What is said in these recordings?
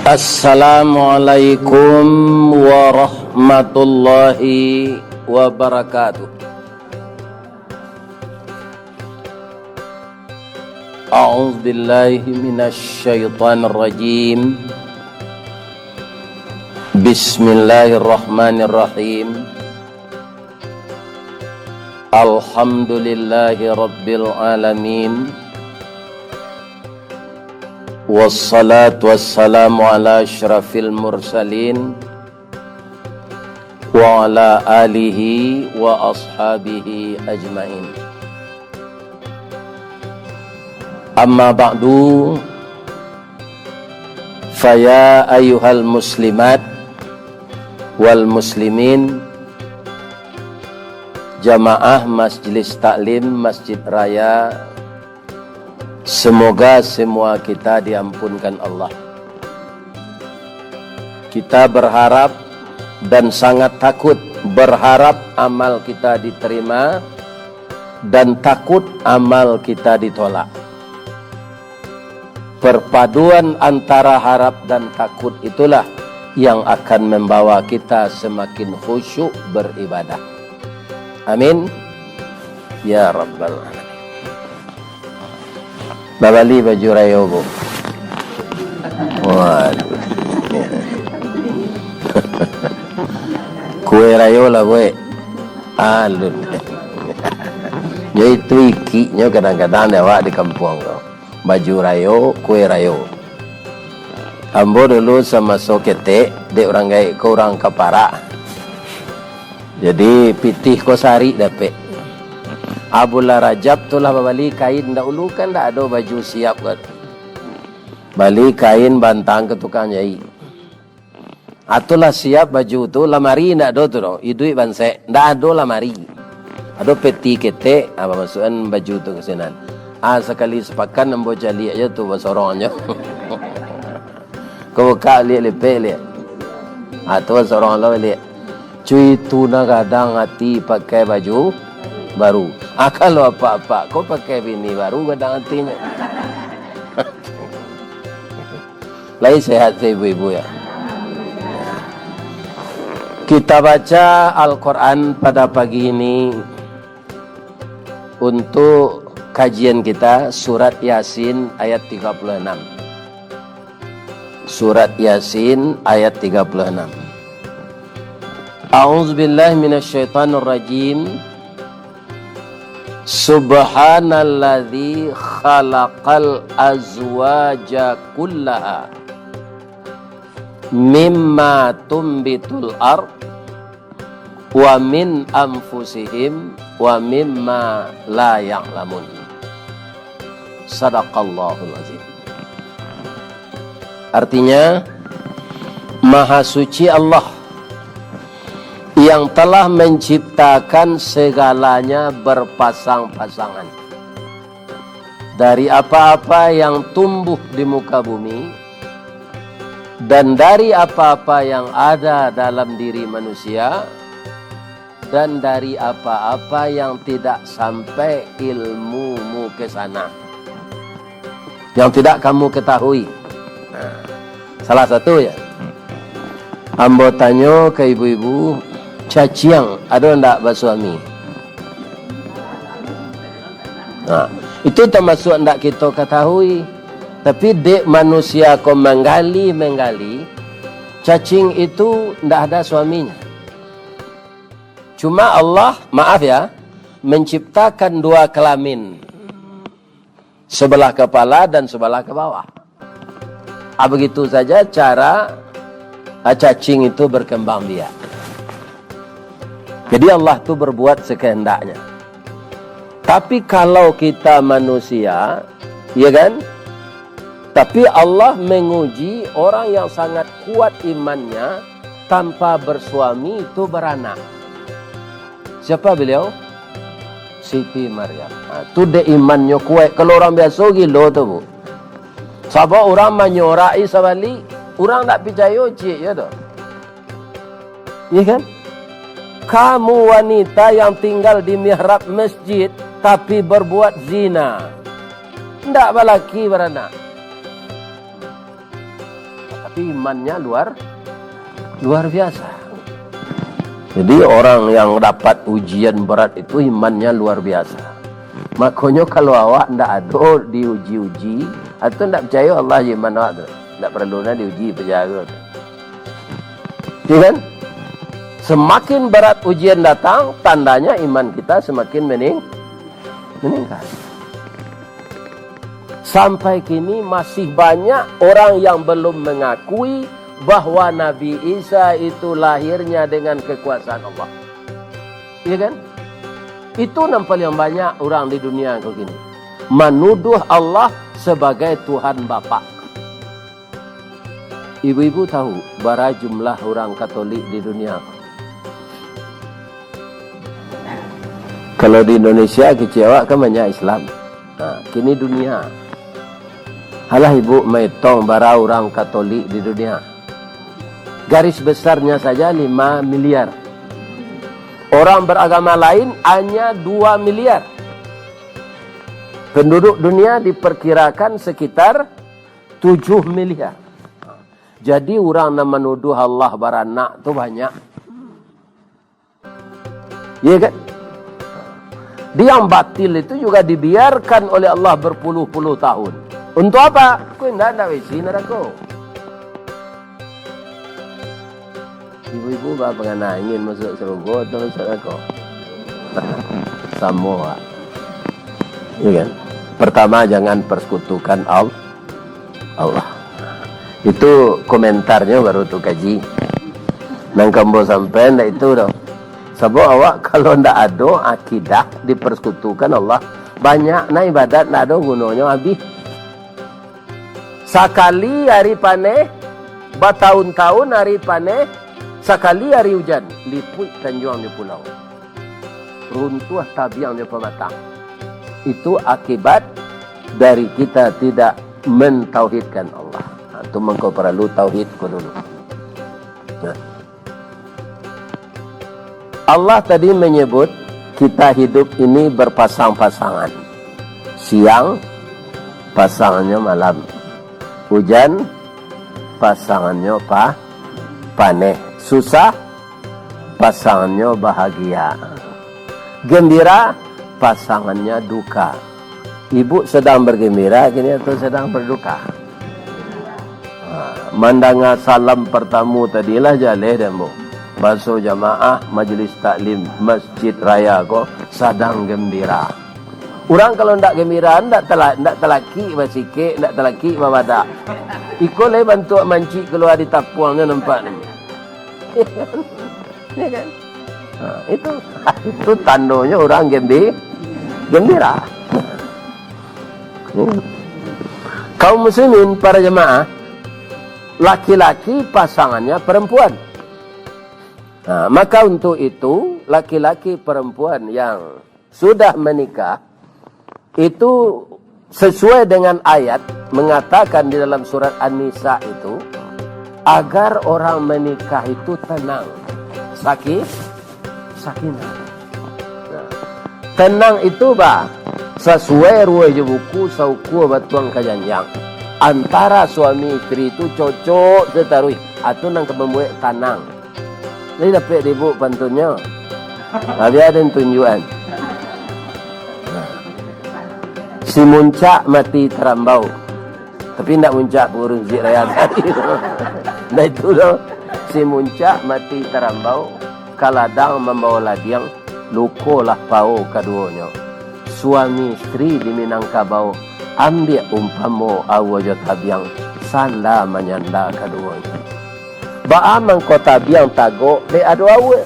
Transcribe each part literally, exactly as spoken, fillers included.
Assalamualaikum warahmatullahi wabarakatuh. A'udzubillahi minasyaitonirrajim. Bismillahirrahmanirrahim. Alhamdulillahi rabbil alamin. Wassalatu wassalamu ala asyrafil mursalin, wa ala alihi wa ashabihi ajmain. Amma ba'du, faya ayyuhal muslimat wal muslimin, jamaah Majelis Taklim Masjid Raya, semoga semua kita diampunkan Allah. Kita berharap dan sangat takut, berharap amal kita diterima, dan takut amal kita ditolak. Perpaduan antara harap dan takut itulah yang akan membawa kita semakin khusyuk beribadah. Amin. Ya Rabbal Alamin. Babali baju rayo, Bu. Waduh. Kue rayo lah, buek. Alun. Jadi tu ikiknyo kadang-kadang di awak di kampuang tu. Baju rayo, kue rayo. Ambo dulu samaso ketek, dek urang gaek ko urang ka parak. Jadi, pitih ko sarik dapek. A, bulan Rajab tu lah babali kain, dahulu kan ndak ado baju siap kan. Bali kain bantang ka tukang jaik. A, tu lah siap baju tu, lamari ndak ado tu doh, iduik bansek, ndak ado lamari. Ado peti ketek, a, pamasuakan baju tu ka sinan. A, sakali sapakan ambo caliak jo tu basorong jo. Ko bukak liek lipek liek. A, tu basorong lo liek. Cuy, tu nah gadang ati pakai baju baru. A, kalau apak-apak ko pakai bini baru gadang atinyo. Lai sehat se ibu-ibu ya. Kita baca Al-Quran pada pagi ini untuk kajian kita, surat Yasin ayat tiga puluh enam. Surat Yasin ayat tiga puluh enam. A'udzubillahi minasyaitonirrajim. Subhanalladzi khalaqal azwaja kullaha mimma tumbitul ard wa min anfusihim wa mimma la ya'lamun. Sadaqallahul azim. Artinya, Maha Suci Allah yang telah menciptakan segalanya berpasang-pasangan. Dari apa-apa yang tumbuh di muka bumi, dan dari apa-apa yang ada dalam diri manusia, dan dari apa-apa yang tidak sampai ilmumu ke sana, yang tidak kamu ketahui. Nah, salah satu ya. Ambo tanyo ka ibu-ibu, caciang ado ndak basuami? Nah, itu tamasuak ndak kito katahui. Tapi dek manusia ko manggali-manggali, cacing itu ndak ada suaminya. Cuma Allah, maaf ya, menciptakan dua kelamin. Sebelah kepala dan sebelah ke bawah. Ah, begitu saja cara, ah, cacing itu berkembang biak. Jadi Allah tu berbuat sekehendaknya. Tapi kalau kita manusia, ya kan? Tapi Allah menguji orang yang sangat kuat imannya, tanpa bersuami itu beranak. Siapa beliau? Siti Maryam. Ha, tu dek imannyo kuaik. Kalau urang biaso gilo tu, Bu. Sabab urang manyorak-i sabalik, urang ndak picayo ciek, yo tu. Iya kan? Kamu wanita yang tinggal di mihrab masjid, tapi berbuat zina. Ndak balaki baranak. Imannya luar, luar biasa. Jadi, orang yang dapat ujian berat itu imannya luar biasa. Makonyo, kalau awak ndak ado diuji-uji, atau ndak picayo Allah jo iman awak tu, ndak paralu nah diuji, picayo tu. Ya kan? Semakin berat ujian datang, tandanya iman kita semakin mening-, meningkat. Sampai kini masih banyak orang yang belum mengakui bahwa Nabi Isa itu lahirnya dengan kekuasaan Allah. Iya kan? Itu nan paling banyak orang di dunia ko kini. Manuduh Allah sebagai Tuhan Bapak. Ibu-ibu tahu bara jumlah urang Katolik di dunia? Kalau di Indonesia, kecek awak kan banyak Islam. Nah, kini dunia. Alah ibu maetong bara urang Katolik di dunia. Garis besarnya saja lima miliar. Orang beragama lain hanya dua miliar. Penduduk dunia diperkirakan sekitar tujuh miliar. Jadi, urang nan manuduh Allah baranak tu banyak. Iya kan? Yang batil itu juga dibiarkan oleh Allah berpuluh-puluh tahun. Untuk apa? Kok indak, indak bisi narako. Ibu-ibu ba pangana, ingin masuk sarugo atau masuk narako? Samo, Pak. Iya kan? Pertama, jangan persekutukan Al-, Allah. Itu komentarnyo baru tu kaji. Nan ka ambo sampaian ndak itu doh. Sabab awak kalau ndak ado akidah dipersekutukan Allah, banyak na ibadat ndak ado gunonyo, abih. Sakali ari paneh, batahun-tahun ari paneh, sakali ari ujan, lipuik tanjuang jo pulau. Runtuah tabiang jo pamatang. Itu akibat dari kita tidak mentauhidkan Allah. Ha, tu mangko paralu tauhid ko dulu. Nah. Allah tadi menyebut kita hidup ini berpasang-pasangan. Siang, pasangannyo malam. Ujan, pasangannyo pa-, paneh. Susah, pasangannyo bahagia. Gembira, pasangannyo duka. Ibu sedang bergembira kini atau sedang berduka? Ha, mandanga salam partamo tadi lah jaleh dek ambo. Baso jamaah Majelis Taklim Masjid Raya ko sadang gembira. Urang kalau ndak gembira, ndak tala-, ndak talakik basikek, ndak talakik babadak. Iko lai bantuak mancik kalua di tapuangnyo nampak ni. Ya kan? Ha, itu. Itu tandonyo urang gembi-, gembira. Kaum muslimin, para jemaah, laki-laki pasangannya perempuan. Nah, maka untuk itu, laki-laki perempuan yang sudah menikah, itu sesuai dengan ayat mengatakan di dalam surat An-Nisa itu, agar orang menikah itu tenang, saki-, sakinah. Nah, tenang itu, bah, sasuai ruweh jo buku, saukua batuang ka janjang. Antara suami isteri itu cocok sataruih, atu nan ka mambuek tanang. Jadi dapek dek ibu pantunnyo. Habis ado tunjuakan. Si muncak mati tarambau. Tapi ndak muncak pangurus masjid raya tadi. Ndak itu doh. Si muncak mati tarambau, ka ladang mambawa ladiang, lukolah pao kaduonyo. Suami isteri di Minangkabau, ambiak umpamo aua jo tabiang, sanda manyanda kaduonyo. Baa mangko tabiang tagok dek ado aua?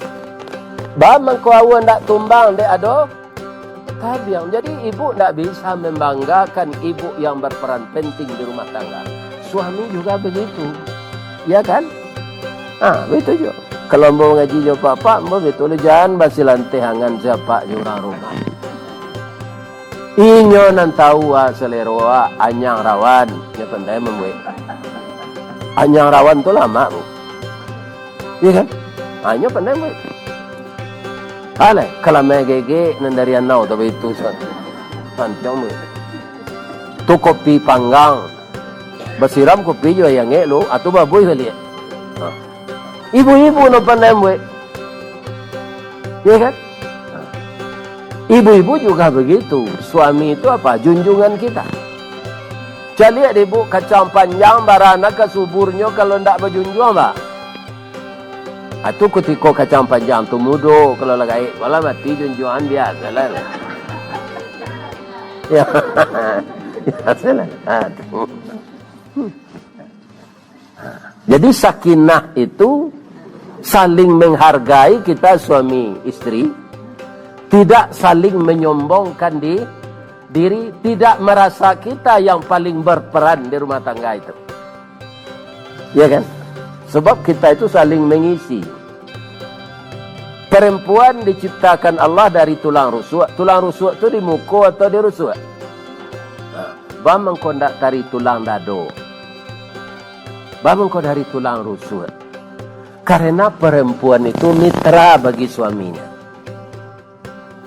Baa mangko aua ndak tumbang dek ado tabiang? Jadi, ibu ndak bisa membanggakan ibu yang berperan penting di rumah tangga. Suami juga begitu. Ya kan? Ah, begitu juga. Kalau ambo mangaji jo apak-apak, ambo begitu lah, jan basilanteh angan si apak jo urang rumah. Inyo nan tahu, ah, salero, ah, anyang rawan, nyo pandai mambuek. Anyang rawan tu lamak, Bu. Iya kan? Ah, inyo pandai mambuek. Alah, kalamai gegek nan dari anau tu baitu sa-, pantiang, Bu. Tu kopi panggang. Basiram kopi jo aia angek lu, atu babuih baliak. Ha. Ibu-ibu no pandai buek. Ya kan? Ha. Ibu-ibu juga begitu. Suami itu apa? Junjungan kita. Caliak deh, Bu, kacang panjang barana ka suburnyo kalau ndak bajunjuang, Pak. Atu kutiko kacang panjang tu mudo, kalau lah gaek, malah mati junjuangan, biasalah. Ya. Biasalah. Ha, tu. Jadi sakinah itu saling menghargai kita suami istri, tidak saling menyombongkan di diri, tidak merasa kita yang paling berperan di rumah tangga itu. Ya kan? Sebab kita itu saling mengisi. Perempuan diciptakan Allah dari tulang rusuk. Tulang rusuk tu di muko atau di rusuk? Nah, baa mangko ndak dari tulang dado? Baa mangko dari tulang rusuk? Karena perempuan itu mitra bagi suaminya.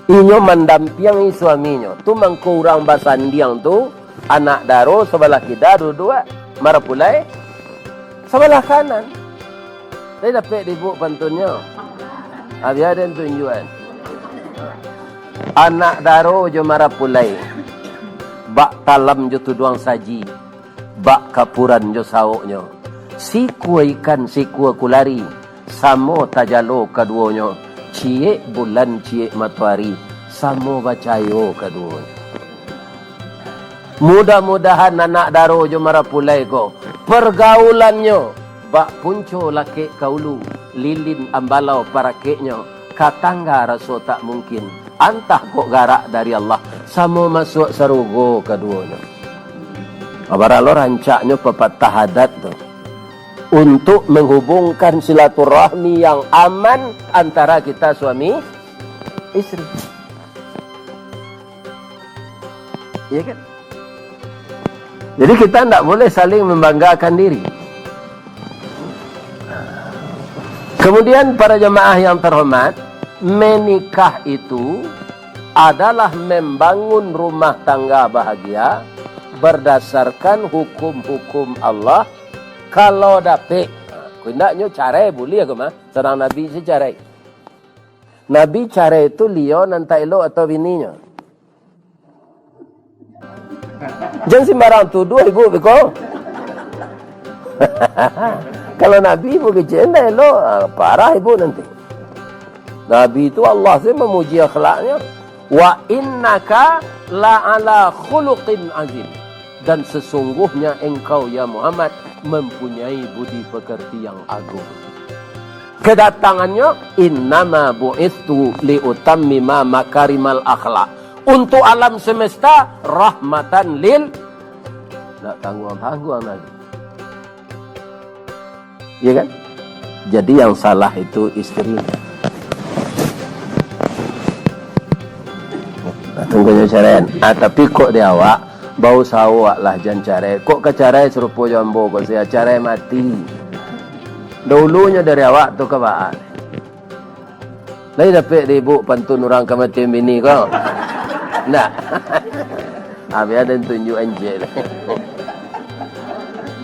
Inyo mandampiangi suaminyo. Tu mangko urang basandiang tu, anak daro sabalah kida duduak, marapulai sabalah kanan. Lai dapek dibuk pantunnyo? Abiah den tunjuan. Anak daro jo marapulai, bak talam jo tuduang saji, bak kapuran jo saoknyo, sikua ikan, sikua kulari, samo tajalo kaduonyo, ciek bulan, ciek matoari, samo bacayo kaduonyo. Mudah-mudahan anak daro jo marapulai ko, pergaulannyo bak punco lakek ka ulu, lilin ambalau parakeknyo, ka tangga raso tak mungkin, antah kok garak dari Allah, samo masuak sarugo kaduonyo. Abaralo rancaknyo papatah adat tu, untuk menghubungkan silaturahmi yang aman antara kita suami istri. Iya kan? Jadi kita ndak boleh saling membanggakan diri. Kemudian para jemaah yang terhormat, menikah itu adalah membangun rumah tangga bahagia berdasarkan hukum-hukum Allah. Kalau dapek, ha, kok indaknyo carai buliah ko mah, sadang Nabi se carai. Nabi carai tu liau nan tak elok atau bininyo? Jan sembarang tuduah ibu beko. Kalau Nabi ibu kecek ndak elok, ah, parah ibu nanti. Nabi tu Allah se memuji akhlaknya. "Wa innaka la ala khuluqin azim." Dan sesungguhnya engkau, ya Muhammad, mempunyai budi pekerti yang agung. Kedatangannya, "Innama bu'istu liutammima makarimal akhlak." Untuk alam semesta, rahmatan lil, ndak tangguang-tangguang Nabi. Iya kan? Jadi yang salah itu isteri. Nah, tunggu je carai. Ah, tapi kok di awak, bausaho awak lah jan carai. Kok ka carai sarupo jo ambo ko sia, carai mati. Dahulunyo dari awak tu ka baa? Lai dapek dibuk pantun urang kamatian bini ko? Ndak. Abiah den tunjuak anjek.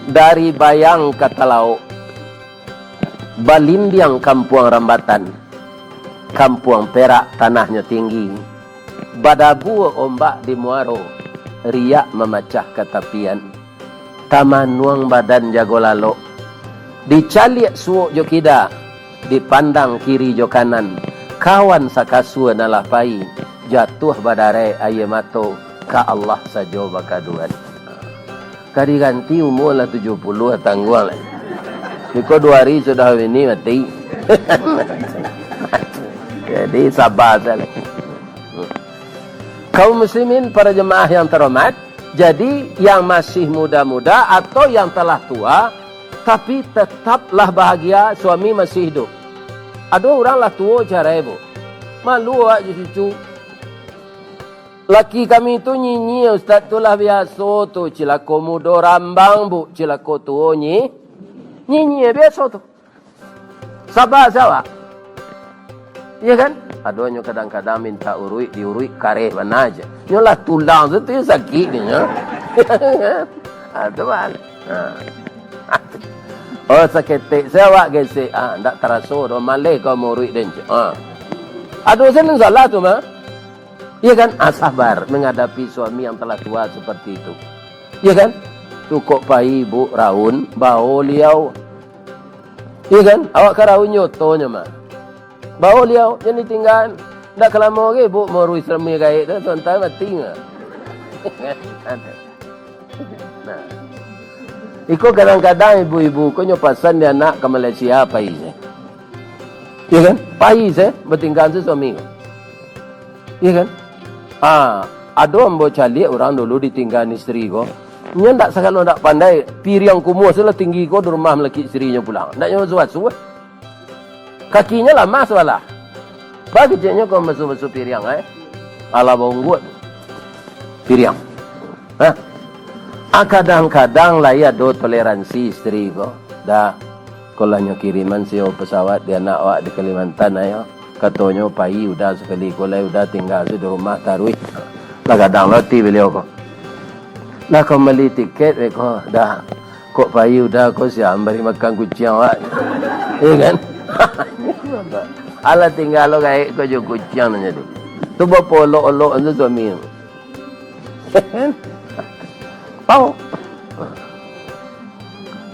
Dari Bayang ka Talauk, balindiang Kampuang Rambatan, Kampuang Perak tanahnyo tinggi, badabua ombak di muaro, riak mamacah ka tapian. Tamanuang badan jago lalok, dicaliak suok jo kida, dipandang kiri jo kanan, kawan sakasua nan lah pai, jatuah badarek aia mato, ka Allah sajo bakaduan. Ka diganti umua lah tujuah puluah tangguang lai. Biko duo hari sudah bini mati. Jadi saba sajo. Kaum muslimin, para jemaah yang terhormat, jadi yang masih muda-muda atau yang telah tua, tapi tetaplah bahagia, suami masih hidup. Ado urang lah tuo carai, Bu. Malu awak jo cucu. Laki kami tu nyinyia, Ustaz, tu lah biaso tu, cilako mudo rambang, Bu, cilako tuo nyi-, nyinyia biaso tu. Saba sajo awak. Iya kan? Adonyo kadang-kadang minta uruik, diuruik kareh bana aja. Nyo lah tulang tu, tu sakik nyo. Ah, tu kan. Oh, saketek se awak gesek. Ah, ndak taraso doh, maleh kau muruik den. Ah. Ado sen salah tu mah. Iya kan? Ah, sabar menghadapi suami yang telah tua seperti itu. Iya kan? Tu kok pai ibu raun, bao liau. Iya kan? Awak ka raun nyoto nyo mah. Bao liau, jan ditinggaan. Ndak ka lamo ge ibu maurus rami gaek tu, sontai mati nyo. Nah. Iko kadang-kadang ibu-ibu ko nyo pasan di anak ka Malaysia pai se. Iya kan? Pai se, batinggaan se suami ko. Iya kan? Ah, ado ambo caliak urang dulu ditinggaan isteri ko. Nyo ndak sagalo ndak pandai, piriang kumuah se lah tinggi ko di rumah malakik isterinyo pulang. Ndak nyo basuah-basuah. Kakinyo lamah sabalah. Bagijeknyo ko basuah-basuah piriang, eh. Alah baungguak tu. Piriang. Hah? Ah, kadang-kadang lai ado toleransi isteri ko. Dah, ko lah nyo kiriman siyo pesawat di anak awak di Kalimantan, ayo. Katonyo pai udah sakali ko lai, udah tingga se di rumah taruih. Lah gadang lo ati baliau ko. Lah ka mambali tiket, eh, ko. Dah. Kok pai udah ko siang bari makan kuciang awak. Iya kan? Alah tingga lo gaek ko jo kuciang nan jadi. Tu bapolok-olok tu suami. Tahu?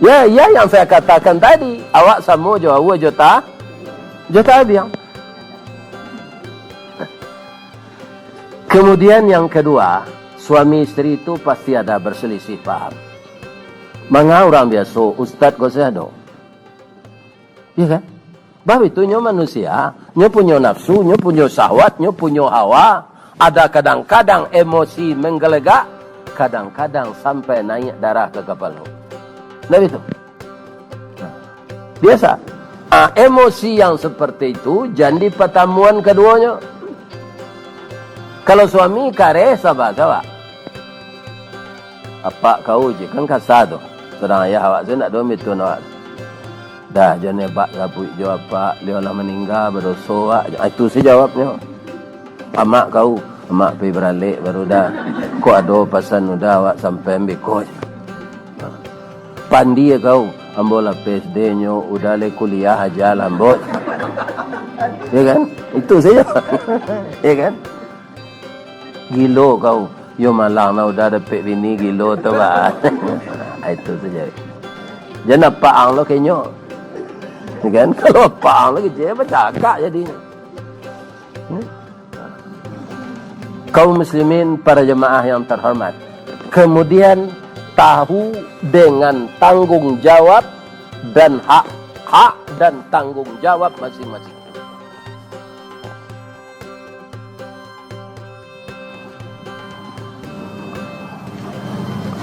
Ya, ya yang saya katakan tadi, awak samo jo aua jo ta-, jo tabiang. Kemudian yang kedua, suami isteri tu pasti ada berselisih paham. Manga urang biaso, ustaz ko se ado. Iya kan? Bab itu nyo manusia, nyo punyo nafsu, nyo punyo syahwat, nyo punyo hawa, ada kadang-kadang emosi menggelegak, kadang-kadang sampai naik darah ke kepala. Nah, itu. Nah, biasa. Ah, emosi yang seperti itu jadi pertemuan keduanya. Kalau suami kareh, sabar-sabar. Apak kau je kan kasa tu. Sadang ayah awak tu nak doh mitun awak. Dah, jan ebak gabuik jo apak, liau lah maningga, badoso awak. Ah, itu se jawabnyo. Amak kau, amak pai baralek baru dah. Kok ado pasan udah awak sampai ambiko je. Pandie kau, ambo lah P S D nyo, udah lai kuliah aja lah ambo. Ya kan? Itu saja. Ya kan? Gilo kau. Yo malang lah udah dapek bini gilo tu bah. Itu saja. Jan apak ang lo kenyo. Ya kan? Kalau apak ang lo kecil, bacakak jadinyo. Hmm? Kaum muslimin, para jemaah yang terhormat, kemudian tahu dengan tanggung jawab dan hak, hak dan tanggung jawab masing-masing.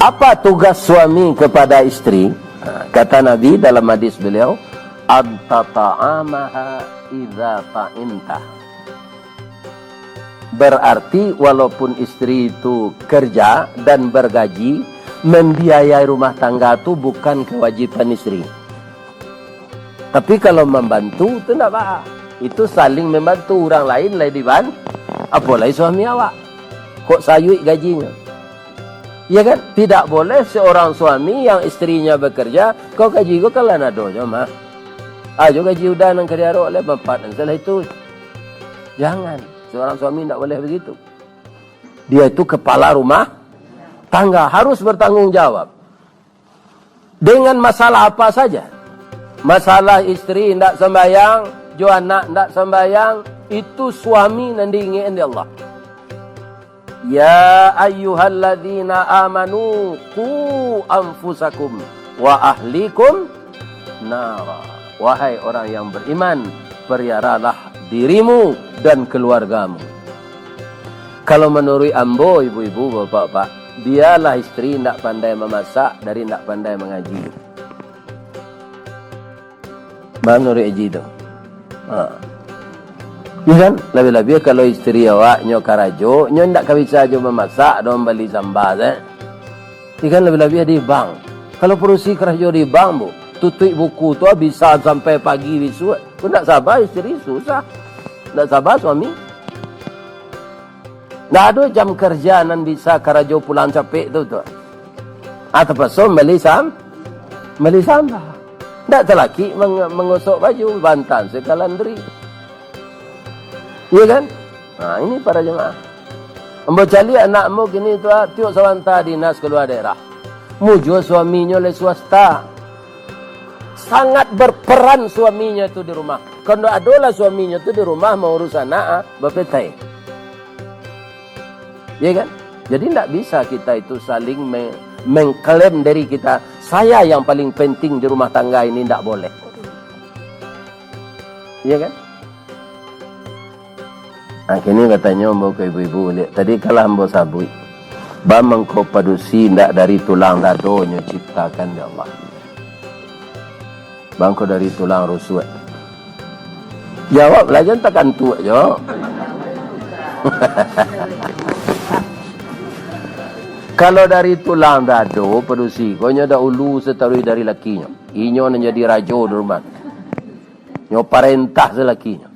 Apa tugas suami kepada isteri? Kata Nabi dalam hadis beliau, "Antata'amaha idza ta'inta." Berarti, walaupun isteri itu kerja dan bergaji, membiayai rumah tangga tu bukan kewajiban isteri. Tapi kalau membantu, tu ndak apa. Itu saling membantu, urang lain lai diban-, apo lai suami awak. Kok sayuik gajinyo. Ya kan? Tidak boleh seorang suami yang istrinya bekerja, kau gaji kau kan lah nadonyo mah. Ajo gaji udah nan ka diarok lai, manfaat nan salah itu. Jangan. Seorang suami ndak boleh begitu. Dia itu kepala rumah tangga, harus bertanggung jawab. Dengan masalah apa saja. Masalah isteri ndak sambayang, jo anak ndak sambayang, itu suami nan diingek dek Allah. "Ya ayyuhalladzina amanu, qu anfusakum wa ahlikum nara." Wahai orang yang beriman, peliharalah dirimu dan keluargamu. Kalau manuruik ambo, ibu-ibu, bapak-bapak, bialah isteri indak pandai mamasak dari indak pandai mangaji. Manuruik Aji tu. Ha. Iyo kan? Labiah-labiah kalau isteri awak nyo karajo, nyo indak ka bisa jo mamasak, doh mambali samba, eh. Iyo kan, labiah-labiah di bank. Kalau padusi karajo di bank, Bu, tutuik buku tu bisa sampai pagi bisuak. Kok ndak saba isteri, susah. Ndak saba suami. Ndak ado jam kerja nan bisa karajo pulang capek tu, tu. Ah, tapaso mambali sam-, Bali sambah. Ndak talakik mang-, mangosok baju, bantan se ka laundry. Iya kan? Nah, ini para jemaah. Ambo caliak anak ambo kini tu, ah, tiok sabanta dinas kalua daerah. Mujua suaminyo lai swasta. Sangat berperan suaminyo tu di rumah. Kalau ndak adolah suaminyo tu di rumah maurus anak, ah, bapetai. Iya kan? Jadi ndak bisa kita itu saling me-, mengklaim diri kita, "Saya yang paling penting di rumah tangga ini," ndak boleh. Iya kan? Nah, kini batanyo ambo ka ibu-ibu baliak. Tadi kan lah ambo sabuik, baa mangko padusi ndak dari tulang dadonyo ciptakan dek Allah? Baa mangko dari tulang rusuak? Jawab lah, jan takantuak jo. Kalau dari tulang dado, padusi ko nyo dahulu sataruih dari lakinyo. Inyo nan jadi rajo di rumah. Nyo parentah se lakinyo.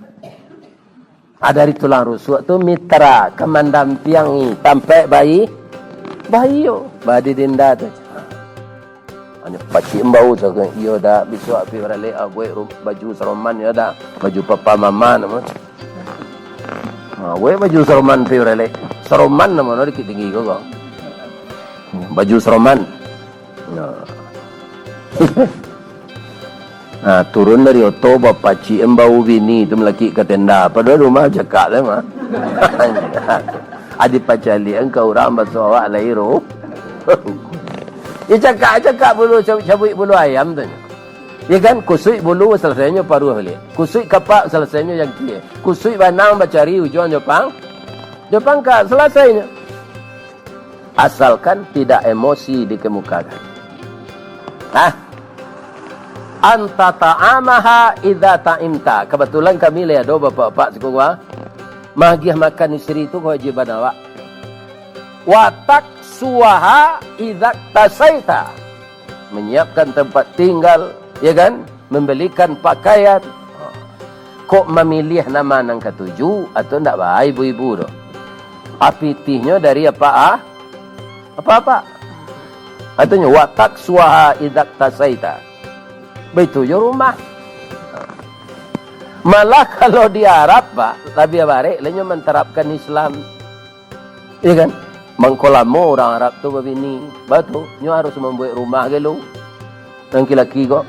Ah, dari tulang rusuak tu mitra, ka mandampiangi tampek bayi, bayi yo, badi dinda tu. Hanyo pacik imbau sajo, iyo dak, bisuak pi baralek, ah, buek ru-, baju saroman yo dak, baju papa mama namo. Ha, buek baju saroman pi baralek. Saroman namo no Bukittinggi ko, ko. Baju saroman. Nah. Nah, turun dari oto, bapacik imbau bini tu malakik ka tenda. Padahal rumah cakak lah, mah. Adi pacaliak ka urang baso awak lai ro. Ya cakak, cakak bulu, cab-, cabuik bulu ayam tu. Ya kan? Kusuik bulu, salesainyo paruah baliak. Kusuik kapak, salesainyo jangkie. Kusuik banang bacari ujuang jo pang-, jo pangka, salesainyo. Asalkan tidak emosi dikemukakan. Ah. Anta ta'amaha idza ta'imta. Kebetulan kami lai ado bapak-bapak siko ko, ah. Magiah makan isteri tu kewajiban awak. Wa taksuaha idza tasaita. Menyiapkan tempat tinggal, ya kan? Membelikan pakaian. Kok mamiliah nama nan katuju, atau ndak baa ibu-ibu tu? Apitihnyo dari apa, ah? Apa-apa? Katonyo, "Wa taksuaha idza tasaita." Baitu jo rumah. Malah kalau di Arab, Pak, labiah barek lah nyo mantarapkan Islam. Iya kan? Mangko lamo urang Arab tu babini. Baitu, nyo harus mambuek rumah galo. Nan laki-laki ko.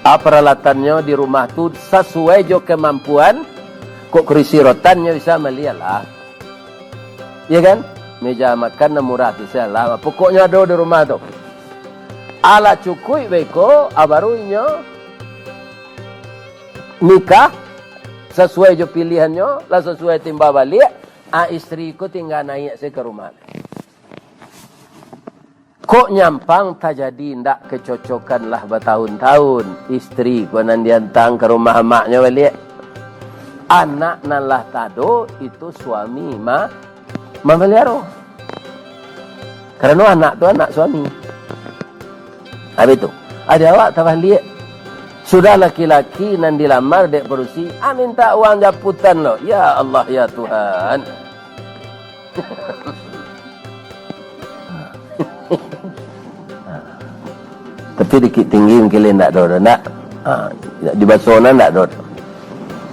A, paralatannyo di rumah tu sasuai jo kamampuan, kok kurisi rotan nyo bisa mali, alah. Iya kan? Meja makan nan murah tu, alah. Pokoknyo ado di rumah tu. Alah cukuik beko, a, baru inyo nikah sasuai jo pilihannyo, lah sasuai timba baliak, a, isteri ko tingga naiak se ka rumah. Kok nyampang tajadi ndak kecocokan lah batahun-tahun, isteri ko nan diantang ka rumah amaknyo baliak. Anak nan lah tado, itu suami ma-, mamaliaro. Karano anak tu anak suami. Habis tu, ado awak tabaliak. Sudah laki-laki nan dilamar dek padusi, a, minta uang japutan lo. Ya Allah, ya Tuhan. Tapi Bukittinggi mungkin ndak ado, ndak? Ha, di Basongan ndak ado.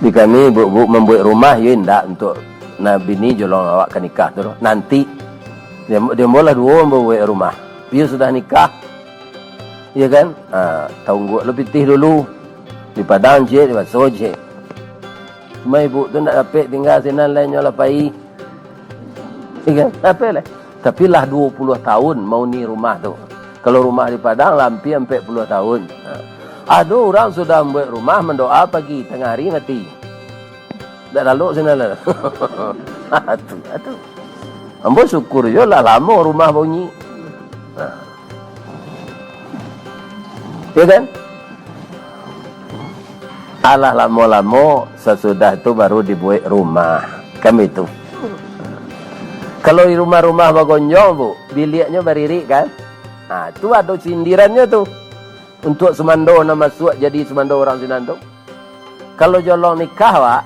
Di kami, bu, bu, mambuek rumah, yo indak, untuak nan bini jolong awak ka nikah tu, nanti. Di, di ambo lah duo ambo buek rumah. Iyo sudah nikah. Iyo kan? Ha, taungguak lo pitih dulu. Di Padang ciek, di Baso ciek. Cuma ibu tu ndak dapek tingga sinan, lai nyo lah pai. Iya kan? Dapek lah. Tapi lah duo puluah tahun mauni rumah tu. Kalau rumah di Padang lah ampia ampek puluah tahun. Ha. Ado urang sudah mambuek rumah, mandoa pagi, tangah hari mati. Ndak lalok sinan lah. Atu, atu. Ambo syukur jo lah lamo rumah bunyi. Ha. Iya kan? Alah lamo-lamo, sasudah tu baru dibuek rumah. Kan baitu. Kalau di rumah-rumah bagonjong, Bu, biliaknyo baririk kan? Ha, tu ado sindirannyo tu. Untuak sumando nan masuak jadi sumando urang sinan tu. Kalau jolong nikah awak,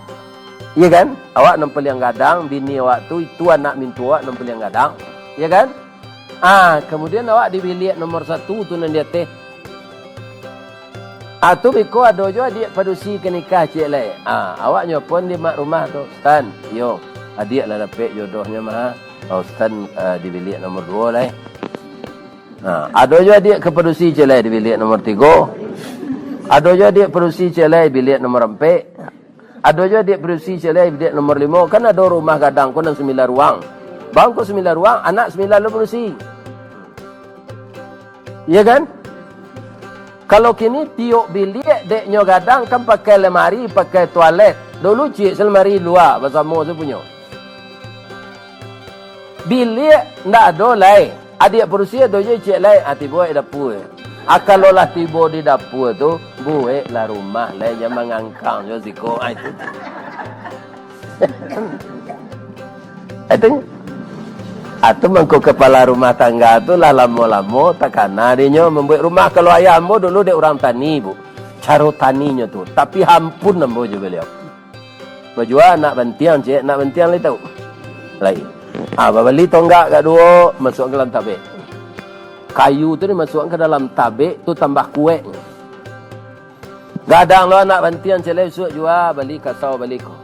iya kan? Awak nan paliang gadang, bini awak tu, itu anak mintuo awak nan paliang gadang, iya kan? Ah, kamudian awak di biliak nomor satu tu nan di ateh. Ah, tu biko ado jo adiak padusi ka nikah ciek lai. Ah, awaknyo pun di mak rumah tu, "Stan, iyo, adiak lah dapek jodohnyo mah. Oh, Stan, ah, di biliak nomor duo lai." Ah, ado jo adiak ka padusi ciek lai di biliak nomor tigo. Ado jo adiak padusi ciek lai biliak nomor ampek. Ado jo adiak padusi ciek lai biliak nomor limo. Kan ado rumah gadang ko nan sambilan ruang. Bang ko sambilan ruang, anak sambilan lo padusi. Iya kan? Kalau kini tiok biliak dek nyo gadang kan pakai lemari, pakai tualet. Dulu ciek se lemari lua basamo se punyo. Biliak ndak ado lai. Adiak padusi ado jo ciek lai. Ah, tibo di dapua. Ah, kalau lah tibo di dapua tu, bueklah rumah lai, jan mangangkang jo siko. Ah, itu. Itu. Atau mangko kepala rumah tangga tu lah lamo-lamo takana dinyo mambuek rumah. Kalau ayah ambo dulu dek urang tani, Bu. Caro taninyo tu. Tapi hampun ambo jo baliau. Bajua anak bantiang, cek. Anak bantiang lai tahu? Lai. Ah, babali tonggak kaduo, masuak ka dalam tabek. Kayu tu dimasuak ka dalam tabek, tu tambah kueknyo. Gadang lo anak bantiang, cek, lai suak jua, bali kasau, bali ko.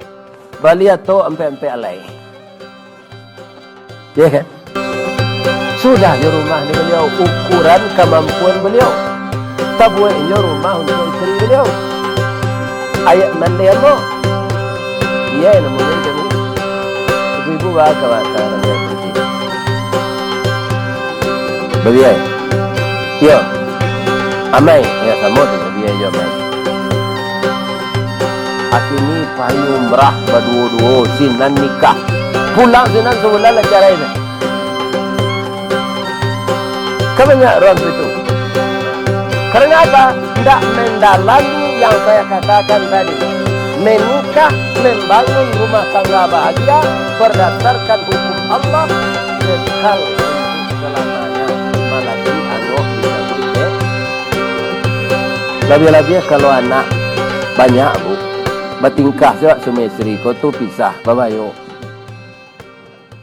Bali atok ampek-ampek alai. Ya kan? Sudah jo rumah di baliau, ukuran kamampuan baliau. Tabuek inyo rumah untuak isteri baliau. Ayak mandai ambo. Iya, namonyo macam ni. Ibu-ibu ba ka batang. Babiai. Iyo. Amai. Ya, samo tu, babiai jo amai. Akini pai umrah baduo-duo, sinan nikah. Pulang sinan sabulan lah carai dah. Kan banyak urang tu. Karena apa? Ndak mendalami yang saya katakan tadi. Menikah, membangun rumah tangga bahagia berdasarkan hukum Allah, kekal untuk selamanya. Malah di Allah dicabuik, eh. Labiah-labiah kalau anak banyak, Bu. Batingkah suak suami isteri ko tu pisah, babayo.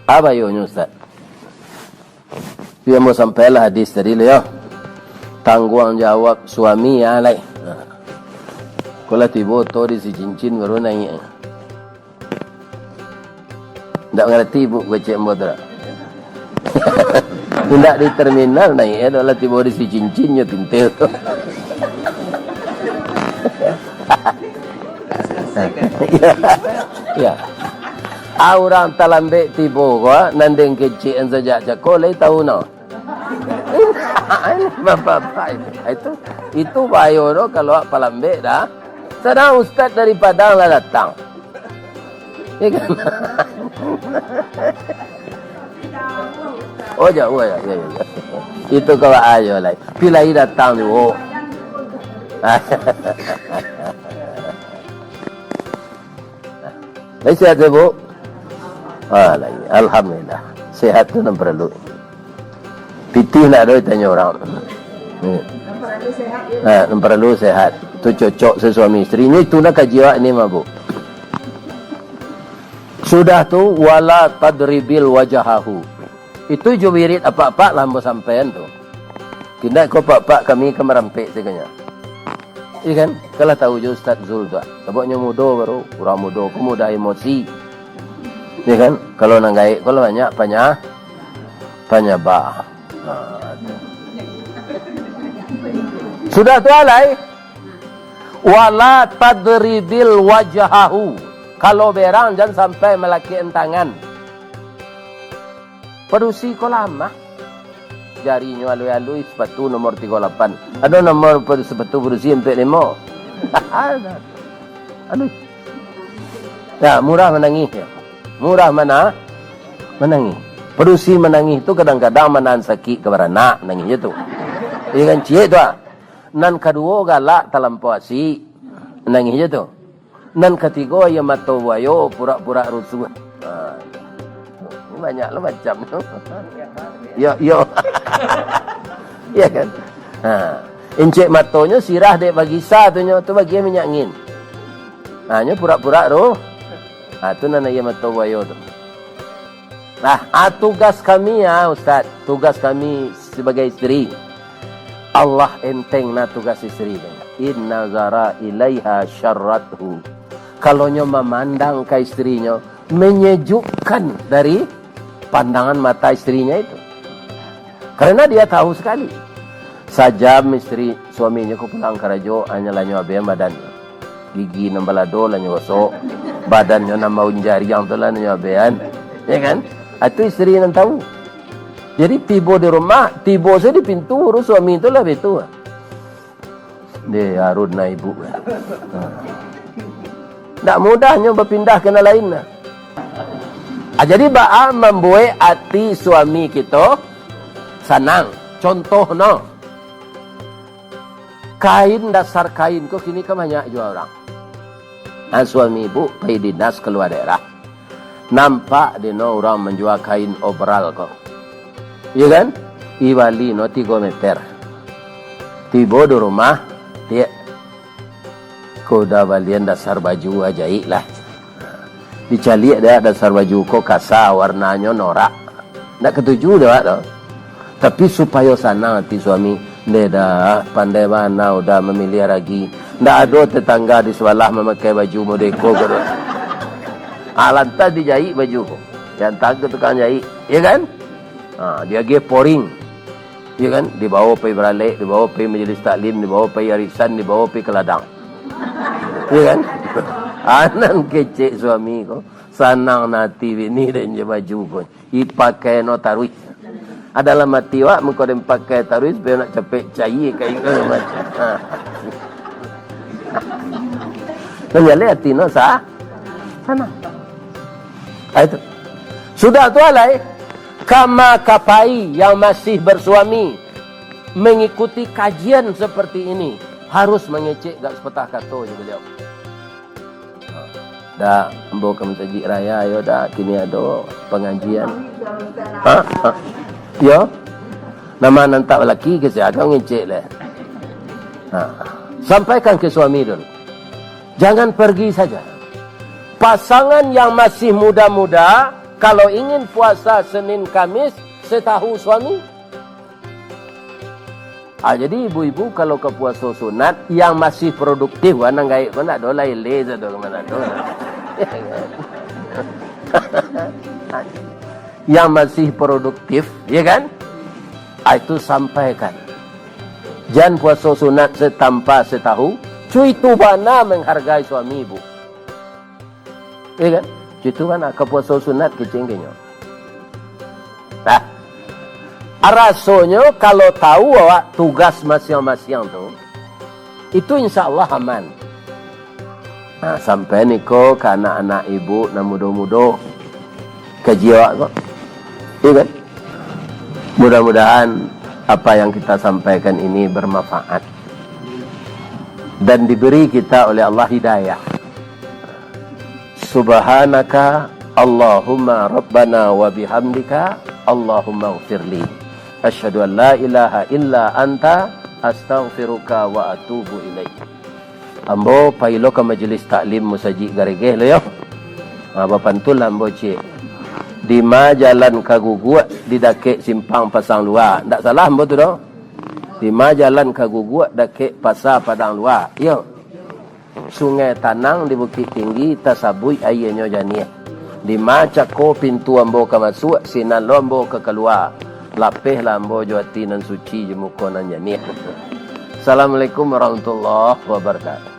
Abayonyo, Ustaz? Pi ambo sampailah hadis tadi lah, yo. Tangguang jawab suami, ya, lai. Nah. Ko lah tibo oto di Sicincin baru naiak. Ndak mangarati, Bu, kecek ambo tu, dak? Indak di terminal naiak, ya, dak lah tibo di Sicincin, nyo tintil tu. Ya. Ya. Ah, urang talambek tibo ko, nan den kecek an sajak cako, lai tahu no. Bapak-bapak itu, itu, itu bayo do kalau awak palambek dah. Sadang ustaz dari Padang lah datang. Ya kan? Oh, jauh, ya, ya, ya. Itu kawan ayo lai. Pilai datang juo. Lai sehat, Bu? Ah, lai. Alhamdulillah. Sehat tu nan paralu. Pitih ndak ado ditanyo urang. Hmm. Ha, nan paralu sehat. Tu cocok sasuami isteri. Ini tu nak kaji awak ni mah, Bu. Sudah tu, "Wala tadribil wajahahu." Itu jo wirid apak-apak lah ambo sampaian tu. Indak ko apak-apak kami ka marampek saganyo. Iya kan? Kalah tahu jo Ustaz Zul tu. Sababnyo mudo baru, urang mudo ko mudah emosi. Iya kan? Kalau nan gaek ko lah banyak panya-, panyabah. Ha, tu. Sudah tu alai. "Wala tadribil wajahahu." Kalau berang, jan sampai malakek tangan. Padusi ko lamah. Jarinyo alui-alui, sepatu nomor tigo lapan. Ado nomor pa-, sepatu padusi ampek limo. Aduh. Ya, murah manangih, ya. Murah mana? Manangih. Padusi manangih tu kadang-kadang manahan sakik ka baranak, manangih je tu. Iya kan, ciek tu, ah. Nan kaduo galak talampau asik, manangih je tu. Nan katigo, aia mato buayo, purak-purak rusuah. Ha. Ini banyak lo macam tu. Yo, yo. Ya kan? Ha. Incek matonyo sirah dek bagisa tu nyo, tu bagian minyak angin. Ha, nyo purak-purak ru-, ha, tu nan aia mato buayo tu. Nah, ah, tugas kami, ah, Ustaz, tugas kami sebagai isteri. Allah enteng nah tugas isteri. In nazara ilaiha syarrathu. Kalau nyo mamandang ka istrinyo, menyejukkan dari pandangan mata istrinya itu. Karena dia tahu sekali. Sajam istri suaminyo ko pulang karajo, hanyo lah nyo abean badannyo. Gigi nan balado lah nyo gosok, badannyo nan baun jariang tu lah nyo abean. Ya kan? Itu istri nan tahu. Jadi tibo di rumah, tibo sajo di pintu, urus suami tu lah betu. Deh, Harun nah ibu. Ha. Ndak mudah nyo bapindah ka nan lain nah. Ah, jadi baa mambuek ati suami kito sanang. Contohno, kain, dasar kain ko kini kan banyak jua urang. Ah, suami ibu pai dinas kalua daerah. Nampak di no urang manjua kain obral ko. Iyo kan? Ibali no tigo meter. Tibo di rumah, tiak. Ko udah balian dasar baju, ah, jaik lah. Dicaliak dek dasar baju ko kasa, warnanyo norak. Ndak katuju dek awak tu. Tapi supayo sanang ati suami, ndeh dah, pandai bana udah mamiliah ragi. Ndak ado tetangga di sabalah mamakai baju modeko ko doh. Ah, lantas dijaik baju ko. Diantar ka tukang jaik, ya kan? Ha, diagiah poring. Ya kan? Dibawa pai baralek, dibawa pai majelis taklim, dibawa pai arisan, dibawa pai ka ladang. Ya kan? Anan kecek suami ko. Sanang nati bini den jo baju ko. Ipakai no taruih. Adalah mati wak, mangko den pakai taruih, supayo nak capek cair kain ko. Ha. Manjaleh ati no sa-, sanang. Ah, itu. Sudah tu alai, kama kapai yang masih bersuami mengikuti kajian seperti ini harus mangecek gak sepatah kato jo baliau. Dak, ambo ka masajik raya, yo dak, kini ado pangajian. Ha? Ha? Yo? Nama nan tak laki ke sia, kau ngecek leh. Ha. Sampaikan ke suami dulu. Jangan pergi saja. Pasangan yang masih muda-muda, kalau ingin puasa Senin Kamis, setahu suami. Ah, jadi ibu-ibu kalau ka puaso sunat, yang masih produktif, wah, nan gaek ko ndak ado lai, le sado ka mano tu. Yang masih produktif, ya kan? Ah, itu sampaikan. Jan puaso sunat se tanpa se tahu, cuitu bana menghargai suami ibu. Iya kan? Cuitu bana, ka puaso sunat kecek inyo. Nah, rasonyo kalau tahu awak tugas masiang-masiang tu, itu insya Allah aman. Nah, sampai niko ka anak-anak ibu nan mudo-mudo, kaji awak ko. Iya kan? Mudah-mudahan apa yang kita sampaikan ini bermanfaat dan diberi kita oleh Allah hidayah. Subhanaka Allahumma Rabbana wa bihamdika, Allahumma ghfirli. Asyhadu an la ilaha illa anta, astaghfiruka wa atubu ilaik. Ambo pailo ka majelis taklim musajik Garegeh lo yo. Ha, bapantunlah ambo ciek. Dima jalan ka Guguak di dakek simpang Pasang Lua. Ndak salah ambo tu doh. Dima jalan ka Guguak dakek Pasa Padang Lua. Iyo. Sungai Tanang di Bukik Tinggi, tasabuik aianyo janiah. Dima cako pintu ambo ka masuak, sinan lo ambo ka kalua. Lapehlah ambo jo ati nan suci, jo muko nan janiah. Assalamualaikum warahmatullahi wabarakatuh.